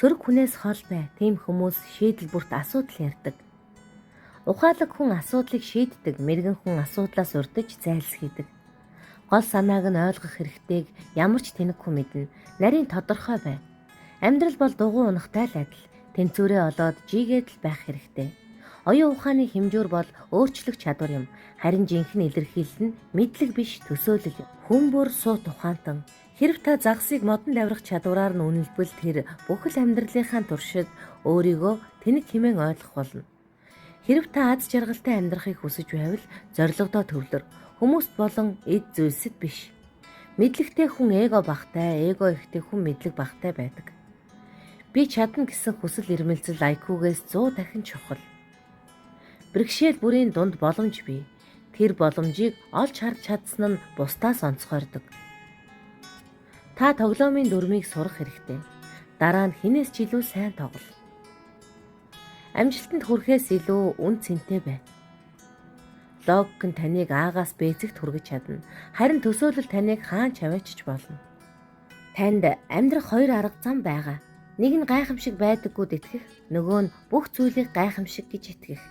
Сөрөг хүнээс хол бай. Тийм хүмүүс шийдэл бүрт асуудал ярьдаг. Ухаалаг хүн асуудлыг шийддэг, мэргэн хүн асуудлаас урдаж зайлсхийдэг. Гол санааг нь ойлгох хэрэгтэйг ямар ч тэнэг хүн мэднэ. Нарийн тодорхой бай. Амьдрал бол дугуй унахтай л адил. Тэнцвэрээ олоод жигээд л байх хэрэгтэй. Оюун ухааны хэмжүүр бол өөрчлөх чадвар юм. Харин жинхэнэ илэрхийлэл нь мэдлэг биш, төсөөлөл. Хүн бүр суут ухаантан. Хэрв та загсыг модонд авирах чадвараар нь үнэлбэл, тэр бүхэл амьдралынхаа туршид өөрийгөө тэнэг хэмээн ойлгох болно. Хэрв та аз жаргалтай амьдрахыг хүсэж байвал зорилгодоо төвлөр. Хүмүүст болон эд зүйлсэд биш. Мэдлэгтэй хүн эго багтай, эго ихтэй хүн мэдлэг багтай байдаг. Би чадна гэсэн хүсэл эрмэлзэл IQ-гээс 100 дахин чухал. Бэрхшээл бүрийн дунд боломж бий. Тэр боломжийг олж харж чадсан нь бусдаас онцгойрдог. Та тоглоомын дүрмийг сурах хэрэгтэй. Дараа нь хэнээс ч илүү сайн тоглол. Амжилтанд хүрэхээс илүү үнэ цэнтэй бай. Логик нь таныг А-гаас Б зэгт хүргэж чадна. Харин төсөөлөл таныг хаана ч аваачиж болно. Танд амьдрах хоёр арга зам байгаа. Нэг нь гайхамшиг байдаггүйд итгэх, нөгөө нь бүх зүйлийг гайхамшиг гэж итгэх.